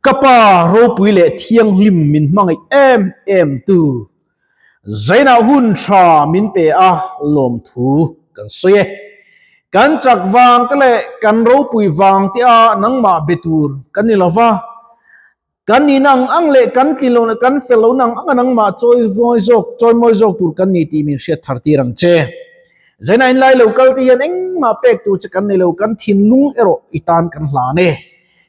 Ka Pa ropui leh thianghlim min hmangaih em em tu, Zainah hun tha min pe a lawmthu kan sawi e. Kan chak vang te leh kan ropui vang te a nangmah be tur kan ni lova, Kan nihna ang ang leh kan tlin lohna kan fel lohna ang anga nangmah chawi mawi zawk, chawi mawi zawk tur kan ni tih min hriat thar tir ang che. Zaina in lai lo kal te hian engmah pek tur che kan nei lo, kan thinlung erawh i tan kan hlan e.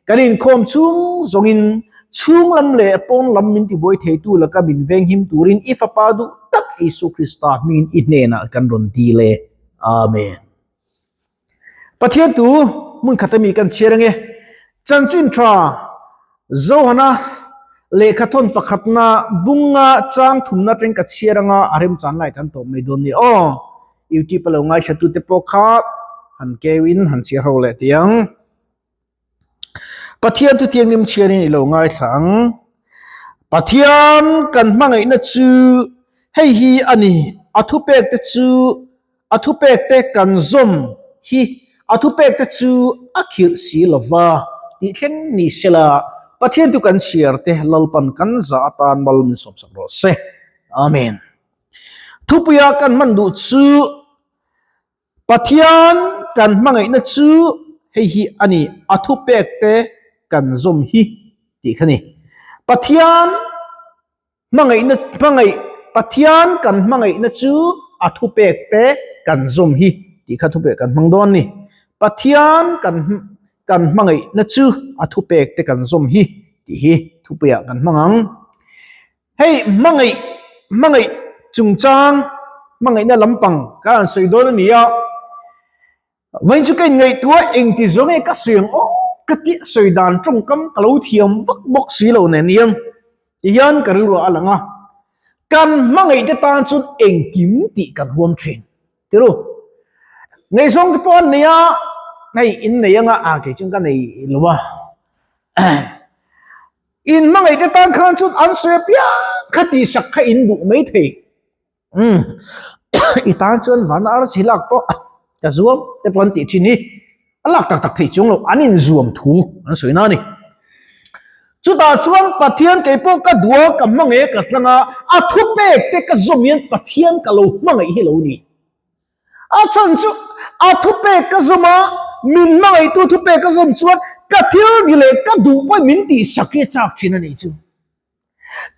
Kan inkhawm chhung zawngin chhung lam leh pawn lam min tibuai theitu laka min venghim turin i Fapa duh tak Isua Krista hmingin i hnenah kan rawn dil e. Amen. Pathian tu hmun khat ami kan chhiar ange. Chanchin tha Johana lehkha thawn pakhatna bunga chang thumna atang ka chhiar anga a remchan lai kan tawp mai dawn ni aw. YouTube a lo ngaithla tute pawh kha han keu in han chhiar ho leh tih ang. Pathian chu thianghlim chhiarin i lo ngaithla ang. Pathian kan hmangaihna chu hei hi a ni, a thupekte chu a thupekte kan zawm hi a thupekte chu a khirh si lo va tih thleng ni sela, Pathian chu kan chhiar te Lalpan kan zah atan mal min sawmsak rawh se. Amen. Thupuia kan hman duh chu Pathian kan hmangaihna chu hei hi a ni, a thupekte kan zawm hi tih kha ni. Pathian hmangaihna hmangaih Pathian kan hmangaihna chu a thupekte kan zawm hi tih kha thupek kan hmang dawn a ni. Pathian kan kan hmangaihna chu a thupekte kan zawm hi tih hi thupuiah kan hmang ang. Hei hmangaih hmangaih chungchang hmangaihna lampang ka han sawi dawn a ni a, vawiin chu ka inngaihtuah engti zawng nge ka sawi ang aw ka tih sawi dan tawngkam ka lo thiam vak bawk si lo nen hian tihian ka rilru a lang a, kan hmangaih te tan chuan engkim tih kan huam thin tiru ngaihzawng te pawh an nei a, hei innei anga a kei chuan ka nei lo a. In hmangaih te tan khan chuan an sawi apiang kha tihsak kha in duh mai thei. Umm i tan chuan van arsi lak pawh ka zuam te pawh an tih thin hi a lak tak tak theih chuang lo an inzuam thu an sawi na a ni. Chutah chuan Pathian kei pawh ka duh a ka hmangaih a ka tlang a, a thupek te ka zawm hian Pathian ka lo hmangaih hi lo ni. A chhan chu a thupek ka zawm a, min hmangaihtu thupek ka zawm chuan ka thil ni leh ka duh pawh min tihsak hi a chak thin a nih chu.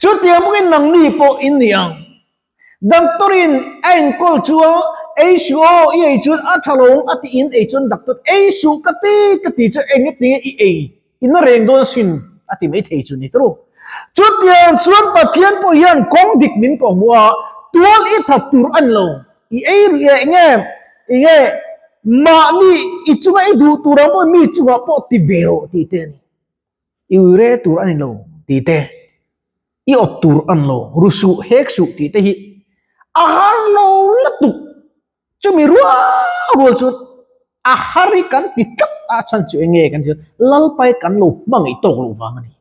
Chutiang bawkin nangni pawh in ni ang. Doctor in a enkawl chu a, ei suh aw, i ei chuan a tha lo ang a tih in ei chuan doctor ei suh ka ti ka ti chu eng nge i ei I na reng dawn asin a ti mai thei chu ni tawh. Chutiang chuan Pathian pawh hian kawng dik min kawh hmuh a, tual i that tur a ni lo. I ei rih eh nge i nge mahni i chunga i duh tur ang pawh mi chungah pawh ti ve rawh tih te a ni. I ui re tur a ni lo tih te, i awp tur a ni lo, ru suh hek suh tih te hi a har lo lutuk. Chumi rual rual chu a har hi kan ti tlat a chhan chu enge kan ti Lalpai kan lo hmangaih tawk loh vang a ni.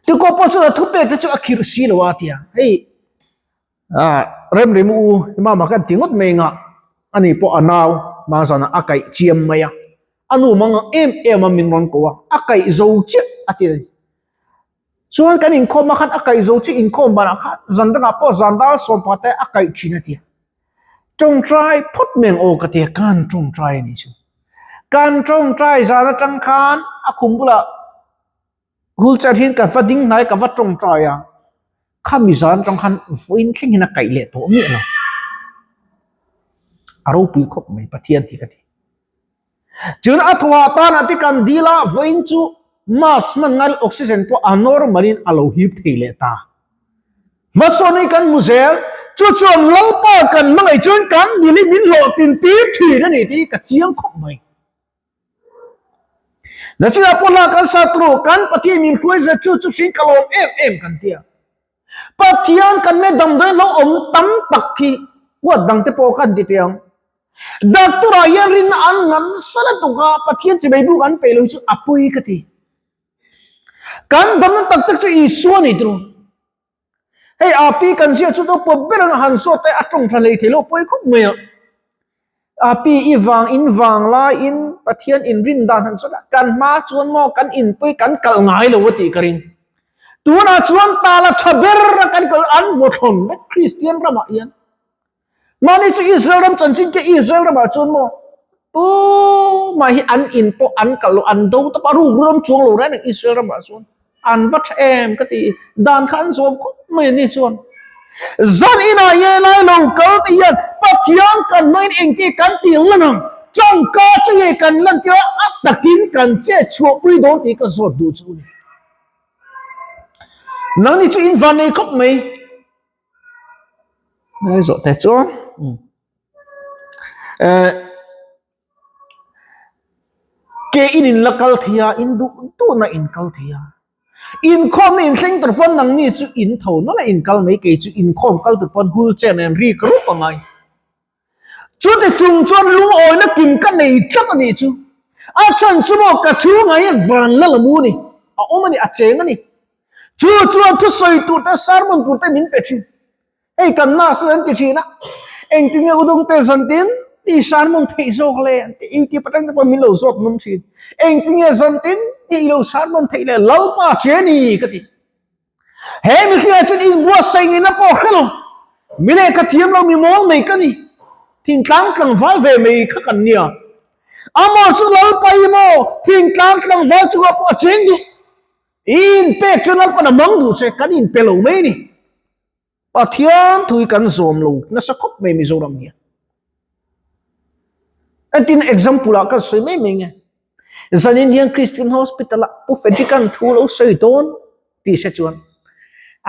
Tiko pawh chuan a thupek te chu a khirh si lo a tia hei rem rem u mama kan ti ngawt mai nga ani pawh a nau mazana a kaih chiam mai a a nu mang ang em em a min rawn ko a a kaih zo chiah a ti a ni. Chuan kan inkhawm a khan a kaih zo chiah inkhawm banah khan zan dangah pawh zan dar sawmpa te a kaih thin a tia. Tawngtai phawt mai ang aw ka tia kan tawngtai a nih chu. Kan tawngtai zan atang khan a khum bulah wheelchair hian ka va ding hnai ka va tawngtai a, khami zan atang khan vawiin thleng hian a kaih leh tawh miah lo. A ropui khawp mai Pathian hi ka ti. Chuan a thawhah tanah te kan dil a, vawiin chu mask hman ngai oxygen pawh a normal in a lo hip thei leh ta. Hmasawn hi kan hmu zel, chu chuan Lalpa kan hmangaih chuan kan dil hi min hlawhtlin tir thin a ni tih hi ka chiang khawp mai. Nachinah pawh hla kan sa turu, kan Pathian min hruai zet chu chu hring ka lawm em em kan ti a. Pathian kan me damdawi lo awm tam tak hi huat dang te pawh kan ti teh ang. Doctor ah hian rinna an ngan sa lutuk a, Pathian chi mai buk an peih lo chu a pawi ka ti. Kan damna tak tak chu Isua ni turu. Hei api kan zia chu to pawp ber anga han sawt te a tawng tha hlei thei lo pawi khawp mai a. A pi i vang in vang laiin Pathian in rin dan han sawi a, kan hma chuan maw kan inpui kan kalh ngai lo a tih ka ring. Tunah chuan tala tha ber a kan kalh an vaw thlawn vek Kristian ramah hian. Mahni chu Israel ram chanchin te Israel ramah chuan maw tumah hi an in pawh an kalh lo an do tawp a ruk ram chuang lo reng reng Israel ramah chuan. An va tha em ka ti dan kha an zawm khawp mai ani chuan zan inah hian helai lo kal te hian Pathian kan hmangin engti kan tih lan ang tangka chu nge kan lan tir a a takin kan chet chhuah pui dawn tih ka zawt duh chu ani nangni chu in van nei khawp mai ngai zawh te chuan eh. Ke in in la kal thei a, in duh duhna in kal thei a. Inkhawmna in thleng tur pawn nangni chu in tho nawlh a in kal mai, kei chu inkhawm kal tur pawn hul chen a in rik rup a ngai. Chute chung chuan lungawina kim ka nei tlat a nih chu. A chhan chu maw ka chhungah hian van la la mu a ni, a awm a ni, a cheng a ni. Chu chuan thusawi tur te, sermon tur te min pe thin. Hei kan nurse an ti thin a, engtin nge udawng te zan tin tih sermon theih zawk le an ti, YouTube atang te pawh min lo zawt nawm thin, engtin nge zan tin tih lo sermon theih le Lalpa che ni ka ti. He mihringah chuan inbuatsaih ngei na pawh hre lo, mi lehkha thiam lo mi mawl mai ka ni, thingtlang tlangval ve mai kha kan nia. Amaw chu Lalpa hi maw thingtlang tlangval chungah pawh a cheng duh, i inpek chuan Lalpa'n a mang duh che, kan inpe lo mai ni. Pathian thu hi kan zawm lo nasa khawp mai Mizoram hian. Entin example ah kan sawi mai mai nge. Zanin hian Christian Hospital ah Pu Frederick-a'n thu lo sawi dawn tih hre chuan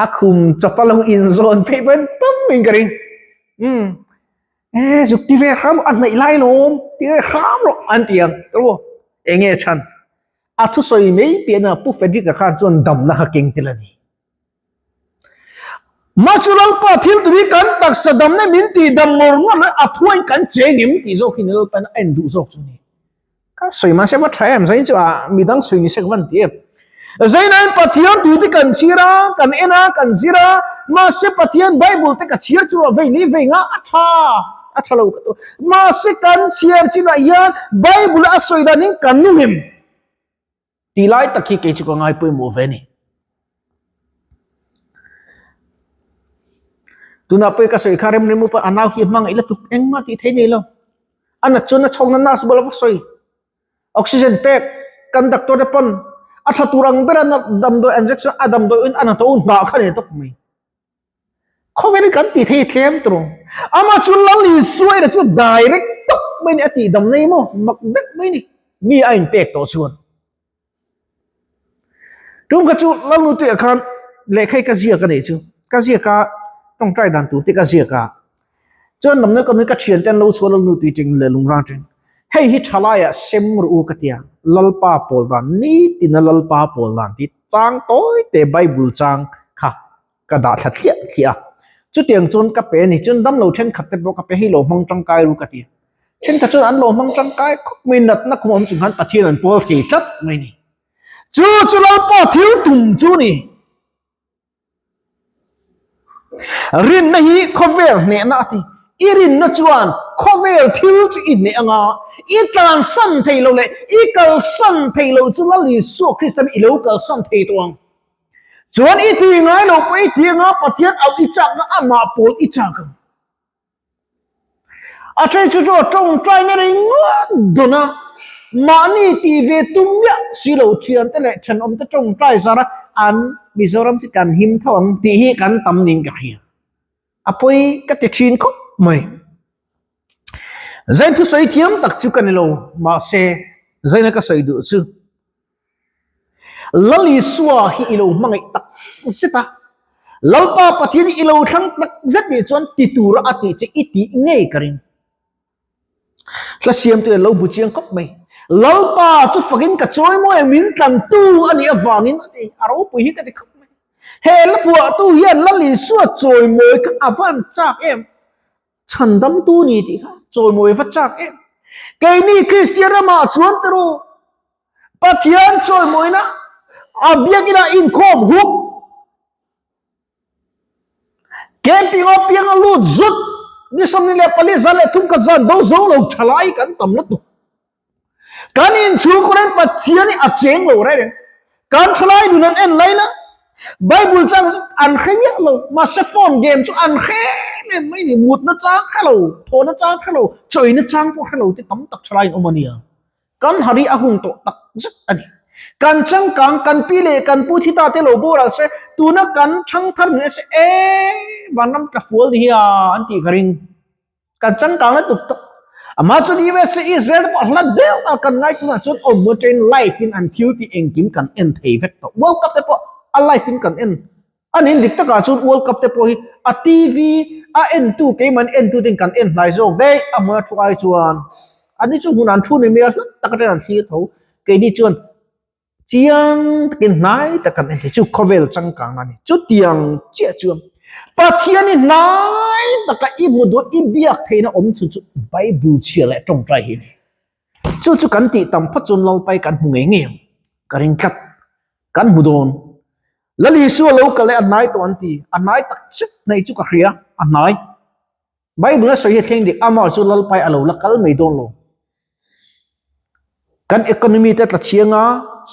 a khum chawpa lo inzawn phei pawn tam in ka ring. Umm e zuk ti ve hram a hnaih lai lawm ti ve hram rawh an ti ang tawh enge chhan a thusawi mai piahna Pu Frederick-a khan chuan damna kha keng tel a ni. Mah chu Lalpa thil tur hi kan taksa damna min tih dam ngawr ngawr leh a phuain kan cheng em tih zawk hi ni Lalpain a en duh zawk chu ni. Ka sawi mahse va tha em zain chu a midang sawi ni sek van ti em. Zainain Pathian tu te kan chhir a, kan en a, kan zir a, mahse Pathian Bible te ka chhiar chu a vei ni vei nga a tha a tha lo ka tu. Mahse kan chhiar chinah hian Bible a sawi danin kan nung em? Tih lai tak hi kei chu ka ngai pawimawh ve a ni. Tunah pawh ka sawi kha rem rem upa a nau hi a hmangaih la tuk engmah tih thei nei lo. A nat chuan a chhawkna nurse bawlh a va sawi. Oxygen pek kan doctor te pawn a tha tur ang bera damdawi injection a damdawi in a hnathawh hun nghah kha ni tawp mai. Khawvel kan tih thei tlem tur ang. Amah chu Lal Isua ina chu direct tawp mai ni a tih dam nei maw? Mak deuh mai ni. Mi a inpek tawh chuan. Tum kha chu Lal Nutuiah khan lehkha hi ka ziak a nih chu. Ka ziak a, tawngtai dan tur te ka ziak a. Chuan lam nawi ka thian te an lo chhuah Lal Nutui teng leh Lungrang teng. Hei hi thalaiah sem rawh u ka tia. Lalpa pawl dan nitina Lalpa pawl dan tih chang tawi te Bible chang kha ka dah thla thliah thliah a. Chutiang chuan ka pe a ni. Chuan damlo thenkhat te pawh ka pe hei lo hmang tangkai ru ka ti a. Thenkhat chuan an lo hmang tangkai khawp mai natna khum awm chung khan Pathian an pawl thei tlat mai ni. Chu chu Lalpa thil tum chu ni. Rinna hi khawvel hnehna a ti. I rinna chuan khawvel thil chu i hneh anga i tlansan thei lo leh i kalsan thei lo chu Lal Isua Krista hi i lo kalsan thei tawh ang. Chuan i ti ngai lo pawh i ti anga Pathian auh i chak nga amah pawl i chak ang. A then chu chu a tawngtai na ringawt dawn a, mahni tih ve tum miah si lo thiante leh thenawmte tawngtai zar a an Mizoram chu kan him tho ang tih hi kan tam ning ka hria. A pawi ka ti thin khawp mai. Zain thusawi thiam tak chu ka ni lo mahse zaina ka sawi duh chu Lal Isua hi i lo hmangaih tak zet a, Lalpa Pathian hi i lo thlang tak zet nih chuan ti tura a tih che i tih ngei ka ring. Hla siamtu hian lo bu chiang khawp mai. Lalpa chu fakin ka chawi mawi ang min tlantu a nih avangin a ti, a ropui hi ka ti khawp mai. He la phuahtu hian Lal Isua chawi mawi kha a van chak em? Chhandamtu ni tih kha chawimawi va chak em? Keini Kristian ramah chuan te ru Pathian chawimawina a biakina inkhawm hup camping a pianga lut zut. Ni 24 zan leh thum khat zan do zo lo thalai kan tam lutuk. Kan inchhungkaw reng Pathian hi a cheng lo reng reng. Kan thalai nun an en lai la, Bible chang chu an hre miah lo, mahse phone game chu an hre em em mai ni, mutna chang hre lo, thawhna chang hre lo, chawina chang pawh hre lo te tam tak thalai an awm a nia. Kan hari a hun tawh tak zet a ni. Kan changkang, kan pi leh kan pu thi ta te lo boral se, tuna kan thangthar nun se e vanram tla fual ni hi a an tih ka ring. Kan changkang la tuk tawh. Amah chuan USA Israel te pawh a hla deuh a kan ngai tunah chuan awm maw train live in an thil tih engkim kan en thei vek tawh. World Cup te pawh a live in kan en. A nin dik takah chuan World Cup te pawh hi a TV a entu keiman entu ten kan en hnai zawk daih a hmun a thu ai chuan ani chu hmun an thu ni mai a hla tak atangin an thlir tho. Keini chuan Chiang takin hnai tak kan en thei chu khawvel changkang a ni. Chutiang chiah chuan Pathian i hnai taka i hmu duh i biak theihna awm chhun chu Bible chhia leh tawngtai hi a ni. Chu chu kan tih tam phawt chuan Lalpai kan hmu ngei ngei ang. Ka ring tlat. Kan hmu dawn. Lal Isua lo kal e a hnai tawh an ti. A hnai tak zet hnaih chu ka hria. A hnai. Bible a sawi hi a thleng dik, amah chu Lalpai a lo la kal mai dawn lo. Kan economy te tla chiang a,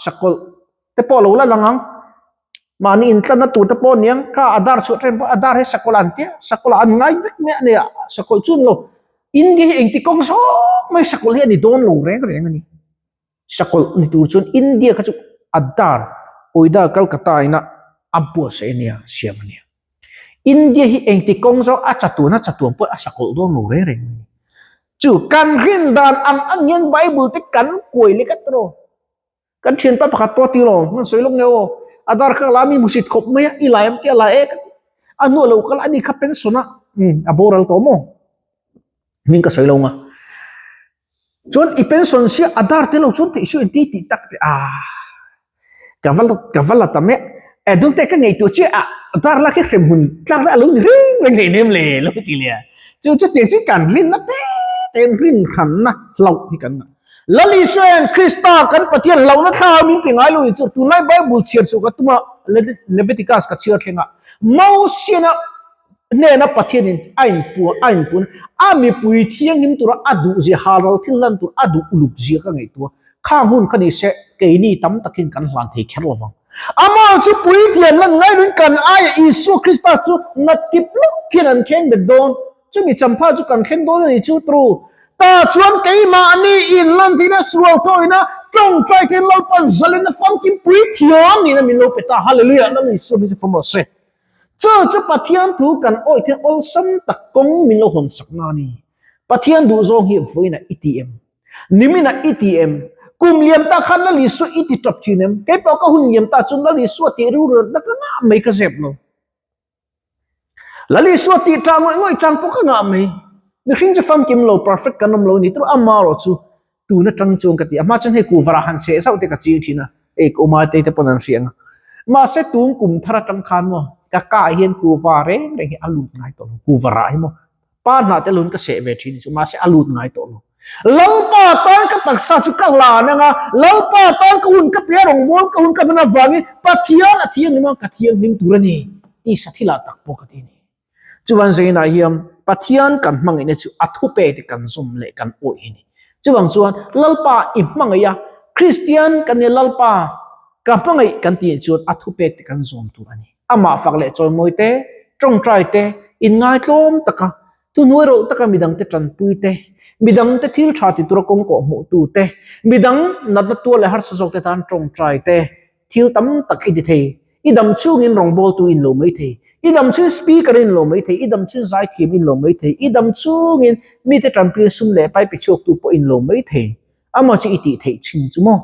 sakawlh te pawh a lo la lang ang. Mahni intlanna tur te pawh aniang, kha a dar chhuah ṭhen pawh a dar hi sakawlh an tia, sakawlh ah an ngai vek mai a nia, sakawlh chu an lo. India hi engti kawng zawng mai sakawlh hi a ni dawn lo reng reng a ni. Sakawlh ni tur chuan India kha chu Addar, Oida, Calcutta ina a buatsaih a nia, siam a nia. India hi engti kawng zawng a chatuan a chatuan pawh a sakawlh dawn lo reng reng a ni. Chu kan rin dan ang ang hian Bible te kan kuai lek a tawh. Kan thianpa pakhat pawh a ti lo, hman sawi lawk nge aw, Addar kha la mi hmusit khawp mai a, i lai am tia lai e ka ti. A hnuah lo kal a ni kha pension a, a boral tawh maw? Hming ka sawi lo nga. Chuan i pension sia a dar te lo chuan theih su inti tih tak te a ka va ka va la tam e e dung te ka ngei tu che a dar la khi hrem hun tlak la lo ni reng reng nei nem le lo ti le chu chu te chu kan rin na te te rin khan na hlau hi kan na Lali Suan Krista kan Pathian hlau na thla min pe ngai lo ni chu tunlai Bible chhiar chu ka tuma Leviticus ka chhiar thlenga Mosiana hnena Pathianin a inpuah a inpun a mipui thianghlim tura a duh zia halral thil hlan tur a duh uluk zia ka ngaihtuah khang hun kha ni se keini tam takin kan hlan thei kher lovang. Amah chu puithiam lan ngai lovin kan aia Isua Krista chu nat kip lawk hian an thleng bet dawn. Chumi champha chu kan thleng dawn a ni chu tru. Ta chuan keimahni inlan theihna sual thawina tawngtai theihna Lalpan zalenna famkim puithiam nihna min lo pe ta. Hallelujah! Lal Isua hming chu fam rawh se. Chu chu Pathian thu kan awih theih awlsam tak kawng min lo hawn sak na a ni. Pathian duh zawng hi vawiinah i ti em? Niminah i ti em? Kum liam ta khan Lal Isua i ti tap thin em? Kei pawh ka hun liam ta chuan Lal Isua tih rilru natna ka ngah mai ka zep lo. Lal Isua tih tah ngawih ngawih chang pawh ka ngah mai. Mihring chu famkim lo, perfect kan awm lo ni tur amarawh chu tun atang chuan ka ti a, hma chuan hei kuhva rah han seh zauh te ka ching thin a, hei ka uma te te pawn an hria ang a, mahse tun kum thar atang khan maw ka kah hian kuhva reng reng hi a lut ngai tawh lo, kuhva rah hi maw pa hnah te lun ka seh ve thin chu mahse a lut ngai tawh lo. Lalpa tan ka taksa chu ka hlan ang a, Lalpa tan ka hun ka pe a rawngbawl ka hun ka hman avangin Pathian a thianghlim ang ka thianghlim tur a ni tih sathilah tak pawh ka ti a ni. Chuvan zeinah hian Pathian kan hmangaihna chu a thupe te kan zawm leh kan awih hi a ni. Chuvang chuan Lalpa i hmangaih a, Kristian kan nia Lalpa ka hmangaih kan tih chuan a thupek te kan zawm tur a ni. Amah fak leh chawimawi te, tawngtai te, inngaitlawm taka, thuhnuai rawlh taka midangte tanpui te, midangte thil tha ti tura kawng kawh hmuh tu te, midang natna tuar leh harsa zawk te tan tawngtai te, Thil tam tak i ti thei. I dam chungin rawngbawltu in lo mai thei. I dam chungin speaker in lo mai thei. I dam chungin zaithiam in lo mai thei. I dam chungin mite tanpuiin sum leh pai pe chhuaktu pawh in lo mai thei. Amaw chu i tih theih chin chu maw?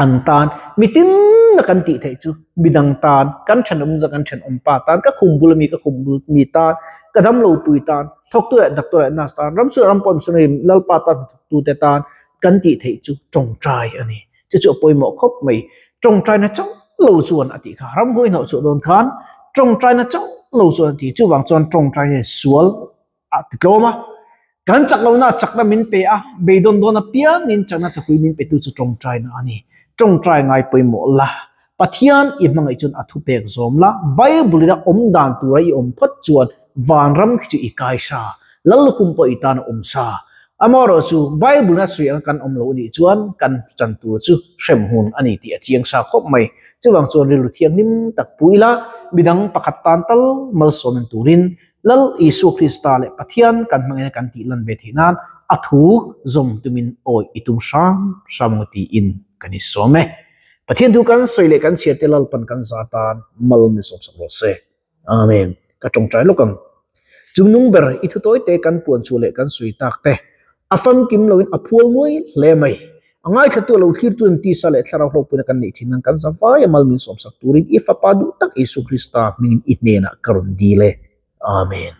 An tan mitinna kan tih theih chu midang tan, kan thenawm kan thenawmpa tan, ka khum bul ami ka khum bul mi tan, ka damlo pui tan, thawktu leh doctor leh nurse tan, ramchhuah ram pawh missionary Lalpa tan thawktute tan kan tih theih chu tawngtai a ni. Chu chu a pawimawh khawp mai. Tawngtaina chauh lo chuan a tih kha. Ramhuai hnawh chhuah dawn khan tawngtaina chauh lo chuan a ti. Chuvang chuan tawngtaina sual a ti tlawm a. Kan chak lohna chakna min pe a, beidawn dawn apiangin chakna thapui min petu chu tawngtaina a ni. Tawngtai ngai pawimawh la. Pathian i hmangaih chuan a thupek zawm la. Bible-in a awm dan tura i awm phawt chuan vanram khi chu i kaisa. Lal lukhum pawh i tan a awm sa. Amaherawhchu, Bible-in a sawi anga kan awm lo anih chuan kan chan tur chu hremhmun a ni tih a chiang sa khawp mai. Chuvang chuan rilru thianghlim tak pu ila, midang pakhat tan tal malsawm en turin Lal Isua Krista leh Pathian kan hmangin kan tih lan ve theih nan a thu zawm tumin awi i tum hram hram ang tiin kan insawm e. Pathian thu kan sawi leh kan chhiar te Lalpan kan za tan mal min sawmsak rawh se. Amen. Ka tawngtai lawk ang. Chungnung ber i thu tawi te kan puan chhuah leh kan sawi tak te a famkim loin a phual nguai hle mai. A ngaithlatu a lo thlirtu in tisa leh thlarau hlawkpuina kan neih thin nan kan za vai a mal min sawmsak turin i Fapa duh tak Isua Krista hmingin i hnenah ka rawn dil e. Amen.